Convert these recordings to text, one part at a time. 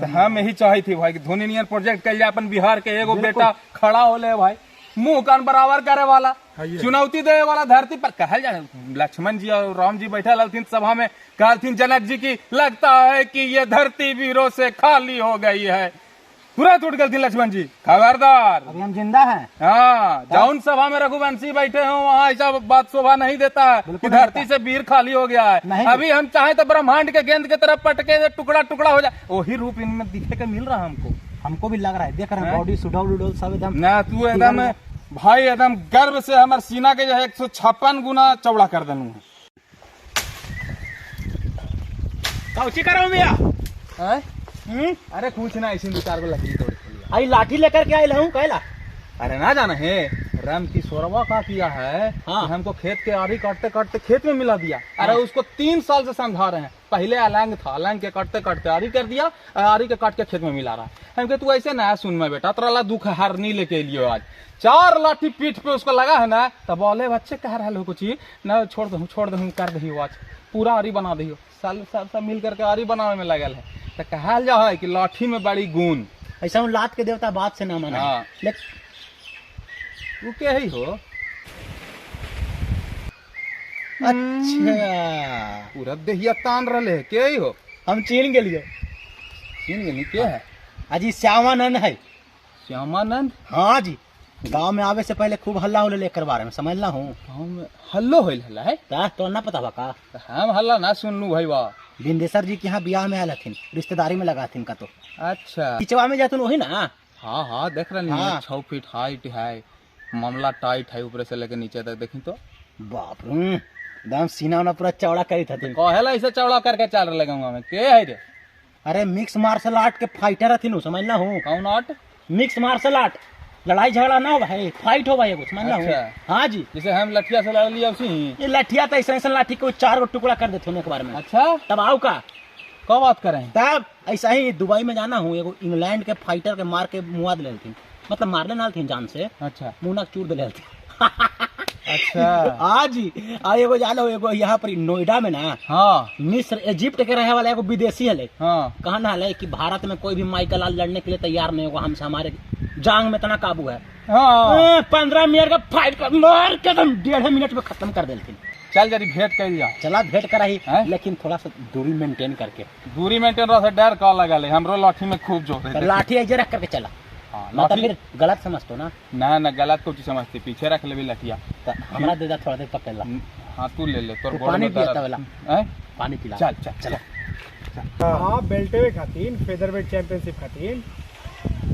तो हम यही चाहे थी भाई कि धोनी नियर प्रोजेक्ट कल जाए, अपन बिहार के एगो बेटा खड़ा होले भाई, मुंह कान बराबर करे वाला, चुनौती देवे वाला धरती पर। कहल जाए लक्ष्मण जी और राम जी बैठल हलथिन सभा में, कहलथिन जनक जी की लगता है कि ये धरती वीरों से खाली हो गई है। तुरंत उठ गए लक्ष्मण जी, खबरदार अभी हम जिंदा हैं। हाँ, जौन सभा में रघुवंशी बैठे हो वहाँ ऐसा बात शोभा नहीं देता है कि धरती से वीर खाली हो गया है। अभी हम चाहे तो ब्रह्मांड के गेंद के तरफ पटके टुकड़ा टुकड़ा हो जाए, वही रूप इनमें दिखे के मिल रहा हमको। हमको भी लग रहा है, देख रहे हैं बॉडी सुडौल उडौल सब एकदम ना। तू एकदम भाई एकदम गर्व से हमारे सीना के जो है 156 गुना चौड़ा कर देलू है। कौची करो भैया? अरे कुछ ना, ऐसे दो चार गो लकड़ी तोड़ के लिया। आई लाठी लेकर के आयल हूँ कहला। अरे ना जाना है, राम की सोरवा का किया है। हाँ। हमको खेत के आरी काटते काटते खेत में मिला दिया। अरे उसको 3 साल से समझा रहे हैं, पहले अलंग था, अलंग के काटते काटते आरी कर दिया, आरी के काट के खेत में मिला रहा है। हम तू ऐसे ना सुन में बेटा, तोरा ला दुख हारनी लेके लियो आज। 4 लाठी पीठ पे उसको लगा है ना, तब बोले बच्चे कह रहा हो कुछ ना, छोड़ दू छोड़ दू कर दही, आज पूरा आरी बना दही। साल सब मिल करके आरी बनावे में लगल है। तो कहल जा है कि लाठी में बड़ी गुण। ऐसा लात के देवता बात से ना माना। हाँ। वो क्या ही हो? अच्छा पूरा देहिया तान रहे है, के ही हो? हम चीन गेलियो। चीन गेली के है? अजी श्यामानंद है। श्यामानंद? हाँ जी, गांव में आवे से पहले खूब हल्ला होले लेकर बारे में समझला हूँ। गांव में हल्लो होइल हल्ला है? ता तो ना पता बा का? हम हल्ला ना सुनलू भाई बा। बिंदेसर जी के यहाँ ब्याह में आयल हथिन, रिश्तेदारी में लगाथिन का तो। अच्छा पिछवा में जातुन वही ना? हाँ हाँ देख रहे हैं, 6 फीट हाइट है, मामला टाइट है ऊपर से लेकर नीचे तक। देखी तो बाप रे, एकदम सीना उना पूरा चौड़ा करी थथिन। कहेला ऐसे चौड़ा करके चल रहे गांव में के है रे? अरे मिक्स मार्शल आर्ट के फाइटर हथिन, समझना हूँ। कौन आर्ट? मिक्स मार्शल आर्ट, लड़ाई झगड़ा ना हो भाई, फाइट हो भाई कुछ, समझना हूँ। हाँ जी, जैसे हम लठिया से लड़ लिया उसी। ये लठिया तो ऐसा ऐसा लाठी को 4 गो टुकड़ा कर देते एक बार में। अच्छा तब आओ का कब बात करें? तब ऐसा ही दुबई में जाना हूँ, एगो इंग्लैंड के फाइटर के मार के मुआ दिले थी, मतलब मारने ना थी जान से। अच्छा मुँह चूर दिले थी। अच्छा हाँ जी, आ एगो जानो एगो यहाँ पर नोएडा में ना। हाँ मिस्र इजिप्ट के रहे वाला एगो विदेशी है। हाँ कहना है कि भारत में कोई भी माइकल लड़ने के लिए तैयार नहीं होगा, हमसे हमारे जांग में इतना काबू है। हाँ 15 मिनट का फाइट कर मार के एकदम 1.5 मिनट में खत्म कर देते। चल जरी भेंट कर जा। चला भेंट कराही, लेकिन थोड़ा सा दूरी मेंटेन करके। दूरी मेंटेन रहा से डर का लगा ले, हमरो लाठी में खूब जोर है। लाठी ऐसे रख करके चला। हाँ, लाठी फिर गलत समझतो ना? ना ना गलत कुछ समझती, पीछे रख ले भी लठिया। तो हमरा दे दा थोड़ा देर पकड़ ला। हाँ तू ले ले, तोर पानी पियाता वाला। पानी पिला। चल चल चला। हां बेल्ट खातिर, फेदरवेट चैंपियनशिप खातिर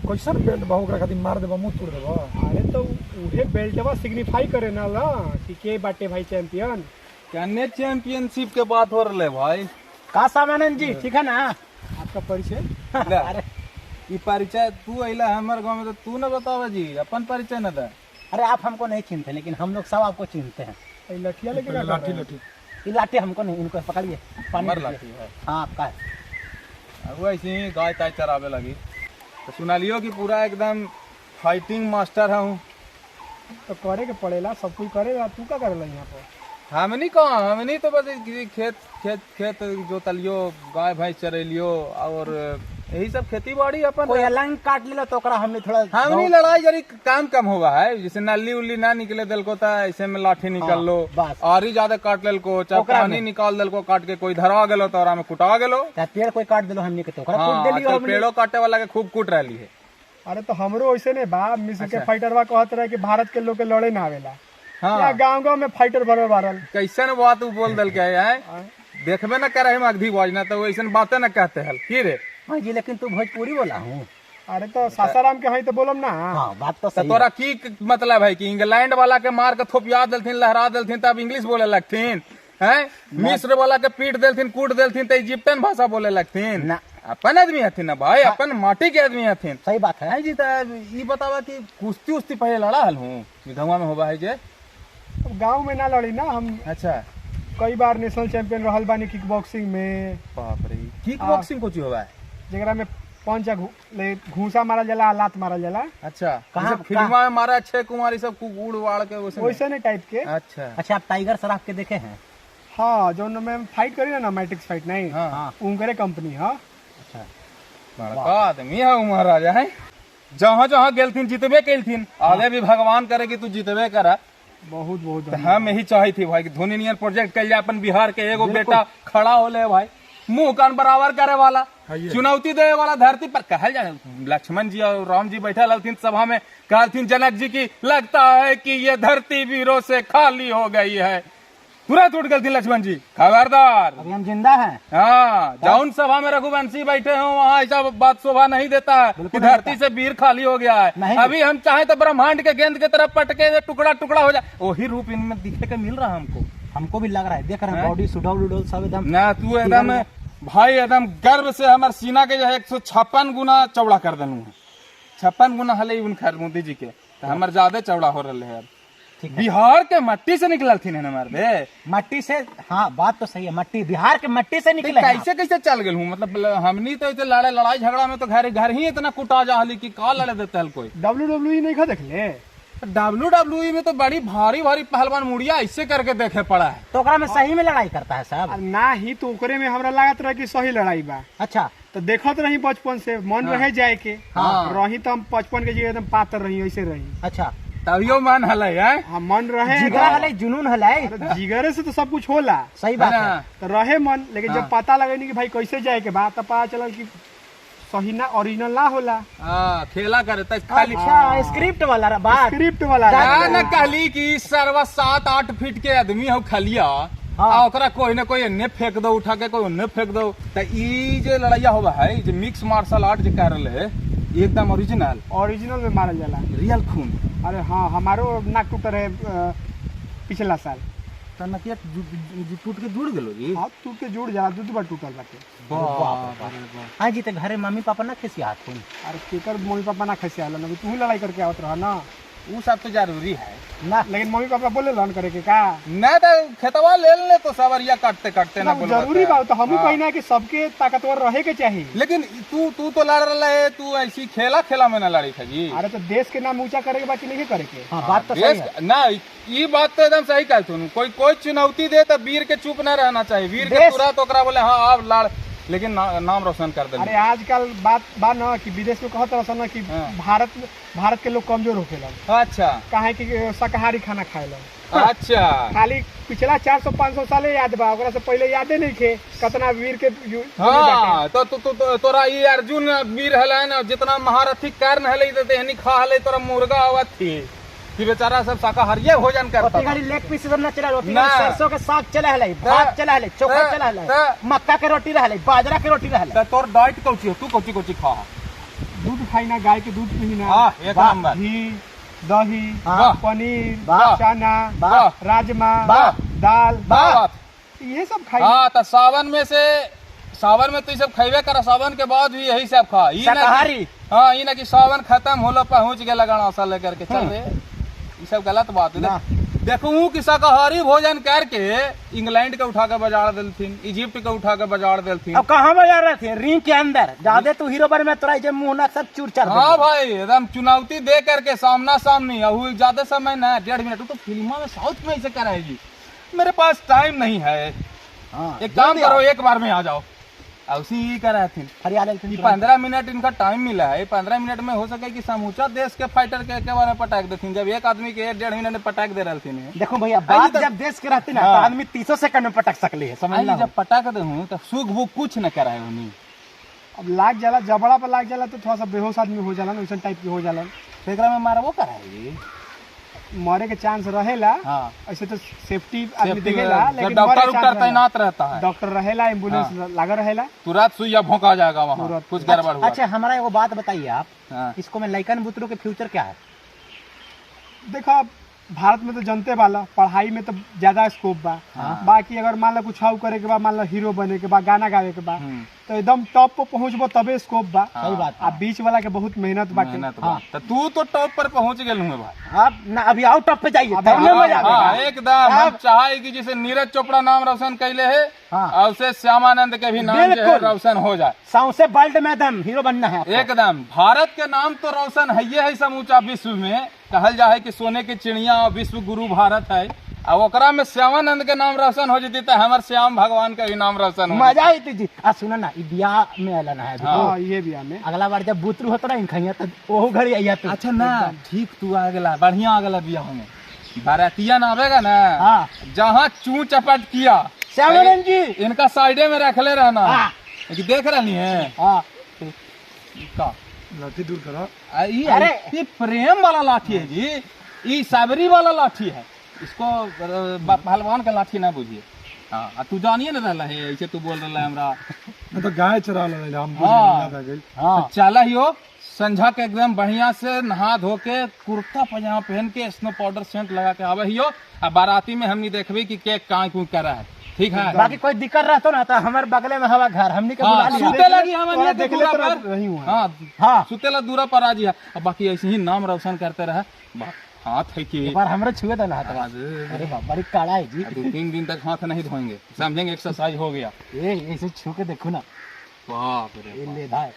कैसन बेल्ट बा ओकरा खातिर मार देबा मुंह तोड़ देबा। अरे तो उहे बेल्टवा सिग्निफाई करे ना ला कि के बाटे भाई चैंपियन। कन्ने चैंपियनशिप के बात हो रहले भाई। का सामानंद जी ठीक है ना? आपका परिचय? अरे ई परिचय तू अइला हमर गांव में तो तू ना बतावा जी, अपन परिचय ना दे। अरे आप हमको नहीं चिनते, लेकिन हम लोग सब आपको चिनते हैं। ई लठिया लेके का लाठी लाठी ई लाठी हमको नहीं, इनको पकड़िए पानी लाठी है। हां आपका है। अब ऐसे ही गाय ताय चरावे लगी तो सुना लियो कि पूरा एकदम फाइटिंग मास्टर हूँ। तो करे के पड़ेला, सब कोई करेगा, तू का करेला यहाँ पर? हमनी कहाँ, हमनी तो बस खेत खेत खेत जोतलियो, गाय भैंस चरेलियो और यही सब खेती बाड़ी। अपन कोई अलंग काट लेला तो ओकरा हमने थोड़ा हमनी लड़ाई जरी काम कम हुआ है, जैसे नली उली ना निकले दिल को ता ऐसे में लाठी निकल लो, आरी ज्यादा काट लेल को, चाहे पानी निकाल दिल को काट के कोई धरा गेलो तो ओकरा में कुटा गेलो, पेड़ कोई काट दिलो हमनी के तो ओकरा कूट देलियो। हमनी पेड़ो काटे वाला के खूब कूट रहली है। अरे तो हमरो ऐसे ने बा, मिस्र के फाइटरवा कहत रहे कि भारत के लोग के लड़े ना आवेला। हाँ गांव गांव में फाइटर भरल बारल। कैसन बात उ बोल दल के है, देखबे ना करे हम अगधी बाज ना तो ऐसन बातें ना कहते हल की रे। हां जी, लेकिन तू भोजपुरी बोला हूं। अरे तो सासाराम के हई तो बोलम ना। हां बात तो सही। तोरा की मतलब है कि इंग्लैंड वाला के मार के थोपिया देलथिन, लहरा देलथिन तब इंग्लिश बोले लगथिन हैं? मिस्र वाला के पीट देलथिन, कूट देलथिन त इजिप्टन भाषा बोले लगथिन ना। अपन आदमी हथिन ना भाई, अपन माटी के आदमी हथिन। सही बात है जी। त ई बतावा कि कुश्ती उश्ती पहले लड़ा हल हूं गांव में होबा है जे? गांव में ना लड़ी ना हम। अच्छा कई बार नेशनल चैंपियन रहल बानी किक बॉक्सिंग में। बाप रे, किक बॉक्सिंग कोची होबा है? जेकरा में पंच ले घूसा मारल जाला, लात मारल जाला। अच्छा, कहां फिल्मा में मारा अक्षय कुमार सब उड़ वाड़ के वैसे ने टाइप के। अच्छा अच्छा, आप टाइगर श्रॉफ के देखे हैं? हां, जो में फाइट करी ना, मैट्रिक्स फाइट नहीं। हां उनकरे कंपनी। हां अच्छा, बड़का आदमी है महाराजा है, जहाँ जहाँ गेलथिन जीतबे केलथिन। आगे भी भगवान करे कि तू जीतबे करा। बहुत बहुत तो हम यही चाहे थी भाई कि धोनी नियर प्रोजेक्ट कल जाए, अपन बिहार के एगो बेटा खड़ा होले भाई, मुंह कान बराबर करे वाला, चुनौती देवे वाला धरती पर। कहल जाए लक्ष्मण जी और राम जी बैठा रहथिन सभा में, कहलथिन जनक जी की लगता है कि ये धरती वीरों से खाली हो गई है। तुरंत उठ गए लक्ष्मण जी, खबरदार अभी हम जिंदा हैं। हाँ, जौन सभा में रघुवंशी बैठे हो वहाँ ऐसा बात शोभा नहीं देता है कि धरती से वीर खाली हो गया है। अभी हम चाहे तो ब्रह्मांड के गेंद के तरफ पटके टुकड़ा टुकड़ा हो जाए, वही रूप इनमें दिखे के मिल रहा हमको। हमको भी लग रहा है, देख रहे हैं बॉडी सुडौल उडौल सब एकदम ना। तू एकदम भाई एकदम गर्व से हमारे सीना के जो है 156 गुना चौड़ा कर देलू है। 56 गुना हले उन मोदी जी के, तो हमारे ज्यादा चौड़ा हो रहे है। बिहार के मट्टी से निकलल थी हमारे मट्टी से। हाँ बात तो सही है, मट्टी बिहार के मट्टी से निकले। कैसे कैसे चल गए हूँ, मतलब हमनी तो लड़े लड़ाई झगड़ा में तो घर घर ही इतना कुटा जा हली कि का लड़े देते हल कोई। WWE नहीं खा देख ले, WWE में तो बड़ी भारी भारी पहलवान मुड़िया ऐसे करके देखे पड़ा है। तो ओकरा में सही में लड़ाई करता है साहब ना ही, तो ओकरे में हमरा लागत रहे कि सही लड़ाई बा। अच्छा तो देखत रही बचपन से, मन रहे जाए के। हाँ। रही तो हम बचपन के एकदम पातर रही, ऐसे रही। अच्छा तभियो मन हले है। हाँ मन रहे, जिगरा हले, जुनून हले, जिगरे से तो सब कुछ होला। सही बात है। तो रहे मन, लेकिन जब पता लगे नहीं कि भाई कैसे जाए के बाद, तब पता चला कि सही ना ओरिजिनल ना होला। हां खेला करे त खाली। अच्छा स्क्रिप्ट वाला बात, स्क्रिप्ट वाला ना कहली कि सरवा 7-8 फीट के आदमी हो खलिया, आ ओकरा कोई ना कोई एने फेंक दो उठा के, कोई ओने फेंक दो। त ई जे लड़ाइया होवा है, जे मिक्स मार्शल आर्ट जे कर रहे है, एकदम ओरिजिनल ओरिजिनल में मारल जाला, रियल खून। अरे हाँ हमारो नाक टूट रहे पिछला साल, त नकिया टूट के जुड़ गेलो जी। हां टूट के जुड़ जाला, दू बार टूटल बाटे। बाप रे बाप। हां जी त घरे मम्मी पापा ना खिसियात खून? अरे केकर मम्मी पापा ना खिसियालन, अभी तू लड़ाई करके आवत रह ना, उ सब तो जरूरी है ना। लेकिन मम्मी पापा बोले लन करे के का ना, तो खेतवा ले ले तो सवरिया काटते काटते ना बोलबा, जरूरी बा। तो हम कहिना कि सबके ताकतवर रहे के चाहिए। लेकिन तू तू तो लड़ रहा है, तू ऐसी खेला खेला में ना लड़ी खजी। अरे तो देश के नाम ऊंचा करे के बाकी नहीं करे के। हां बात तो सही है ना, ई बात तो एकदम सही कहत हूं। कोई कोई चुनौती दे तो वीर के चुप ना रहना चाहिए, वीर के तुरंत ओकरा बोले हां आप लड़, लेकिन नाम रोशन कर दे। अरे आजकल बात बा ना कि विदेश में कहत रहसन ना कि भारत भारत के लोग कमजोर होखेलन। अच्छा काहे कि शाकाहारी खाना खाएलन। अच्छा खाली पिछला 400-500 साले याद बा, ओकरा से पहले यादे नहीं खे कतना वीर के। हां तो तो तोरा ई अर्जुन वीर हले ना, जितना महारथी कर्ण हले त एहनी खा हले तोरा मुर्गा आवत थी कि बेचारा सब शाकाहारी भोजन करता। गाड़ी लेग पीस सब ना चला, रोटी सरसों के साग चला हले, भात चला हले, चोखा चला हले, मक्का के रोटी रहले, बाजरा के रोटी रहले। त तोर डाइट कौची हो, तू कौची कौची खा? दूध खाइना, गाय के दूध पीना। हां एक नंबर। घी, दही, पनीर, चना, राजमा, दाल, ये सब खाई। हां त सावन में से, सावन में तो ये सब खइबे करा, सावन के बाद भी यही सब खा। ई शाकाहारी। हां ई ना कि सावन खत्म होला पहुंच गेला गणासा लेकर के चल रे, ये सब गलत बात है। देखू कि शाकाहारी भोजन करके इंग्लैंड के उठा के बजार देलथिन, इजिप्ट के उठा के बजार देलथिन। अब कहां बजार रहे थे? रिंग के अंदर ज्यादा तू हीरो बन में तोरा जे मुंह ना सब चूर चार। हां भाई एकदम चुनौती दे करके सामना सामनी, और ज्यादा समय ना 1.5 मिनट। तो फिल्मों में साउथ में ऐसे कराएगी, मेरे पास टाइम नहीं है। हां एक काम करो, एक बार में आ जाओ। उसी कराथिन 15 मिनट इनका टाइम मिला है, 15 मिनट में हो सके कि समूचा देश के फाइटर के एक बार में पटाक देथिन, जब एक आदमी के 1.5 मिनट में पटाक दे रहलथिन। देखो भैया बात जब देश के रहती ना तो आदमी 300 सेकंड में पटक सकली है, समझ ला। जब पटाक देहूं तो सुख भूख कुछ न कराए उन्हीं। अब लाग जाला, जबड़ा पर लाग जाला तो थोड़ा सा बेहोश आदमी हो जाला ना, वैसन टाइप के हो जाला। तो एकरा में मारबो कराई, मरे के चांस रहेला। हाँ। ऐसे तो सेफ्टी आदमी देखेला, लेकिन डॉक्टर उक्टर तैनात रहता है, डॉक्टर रहेला, एम्बुलेंस लागल रहेला, तुरंत सुइया भोंका जाएगा वहाँ, कुछ गड़बड़ हुआ। अच्छा हमारा एगो बात बताइए आप। हाँ। इसको में लइकन बुतरू के फ्यूचर क्या है? देखो भारत में तो जनते वाला पढ़ाई में तो ज्यादा स्कोप बा। हाँ। बाकी अगर मान लो कुछ करे के बा, मान लो हीरो बने के बा, गाना गावे के बा, तो एकदम टॉप पर पहुंचबो तबे स्कोप बा। सही बात। आ बीच वाला के बहुत मेहनत बाटे। हाँ। तो तू तो टॉप पर पहुंच गेल हूं भाई, आप ना अभी आउट टॉप पे जाइए तब ना मजा आएगा। हां एकदम। हम चाहे कि जैसे नीरज चोपड़ा नाम रोशन कैले है, और उसे श्यामानंद के भी नाम जो है रोशन हो जाए, सौंसे वर्ल्ड में एकदम हीरो बनना है एकदम। भारत के नाम तो रोशन है ही समूचा विश्व में, कहल जाए कि सोने की चिड़िया और विश्व गुरु भारत है। आ ओकरा में श्यामानंद के नाम रोशन हो जती तो हमर श्याम भगवान के भी नाम रोशन हो। मजा आई जी। आ सुनो ना, ई बियाह में आला ना है अभी। हाँ ये बियाह में अगला बार जब बुतरू होत ना इनखैया तो ओहू घड़ी आइया तू। अच्छा ना ठीक, तू आ गेला, बढ़िया आ गेला बियाह में। बारातिया ना आवेगा ना, हाँ। जहाँ चू चपट किया श्यामानंद जी इनका साइडे में रखले रहना। हाँ। कि देख रही है हाँ का लाठी दूर करा। आ, ई अरे। ये प्रेम वाला लाठी है जी, ई साबरी वाला लाठी है, इसको पहलवान का लाठी ना बुझिए। हाँ, आ तू जानिए ना रहला है, ऐसे तू बोल रहा है हमरा। मैं तो गाय चरा रहा हम हाँ। याद आ गई। हाँ तो चला ही हो संझा के एकदम बढ़िया से नहा धो के कुर्ता पजामा पहन के स्नो पाउडर सेंट लगा के आवे ही हो। आ बाराती में हमनी देखबे कि के काय क्यों करा है, ठीक है? बाकी कोई दिक्कत रहतो ना तो हमारे बगले में हवा घर, हमनी के हाँ, बुला लिया। सुते लगी हमनी तोरा के देखले दूरा तो पर। रही हुआ। हाँ हाँ सुते ला दूरा पर आज है। आ बाकी ऐसे ही नाम रोशन करते रहे। हाथ है कि एक बार हमरे छुए दो ना हाथ। अरे, अरे बाप, बड़ी काला है जी। 2-3 दिन तक हाथ नहीं धोएंगे, समझेंगे एक्सरसाइज हो गया। ए ऐसे छू के देखो ना, बाप रे ये बाप। ले भाई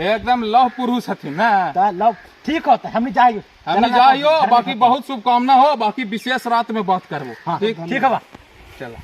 एकदम लौह पुरुष हथिन ना। तो लो ठीक होता, हमने जाइयो। हमने जाइयो, बाकी बहुत शुभकामना हो, बाकी विशेष रात में बात करबो। हाँ ठीक ठीक है बा। चला।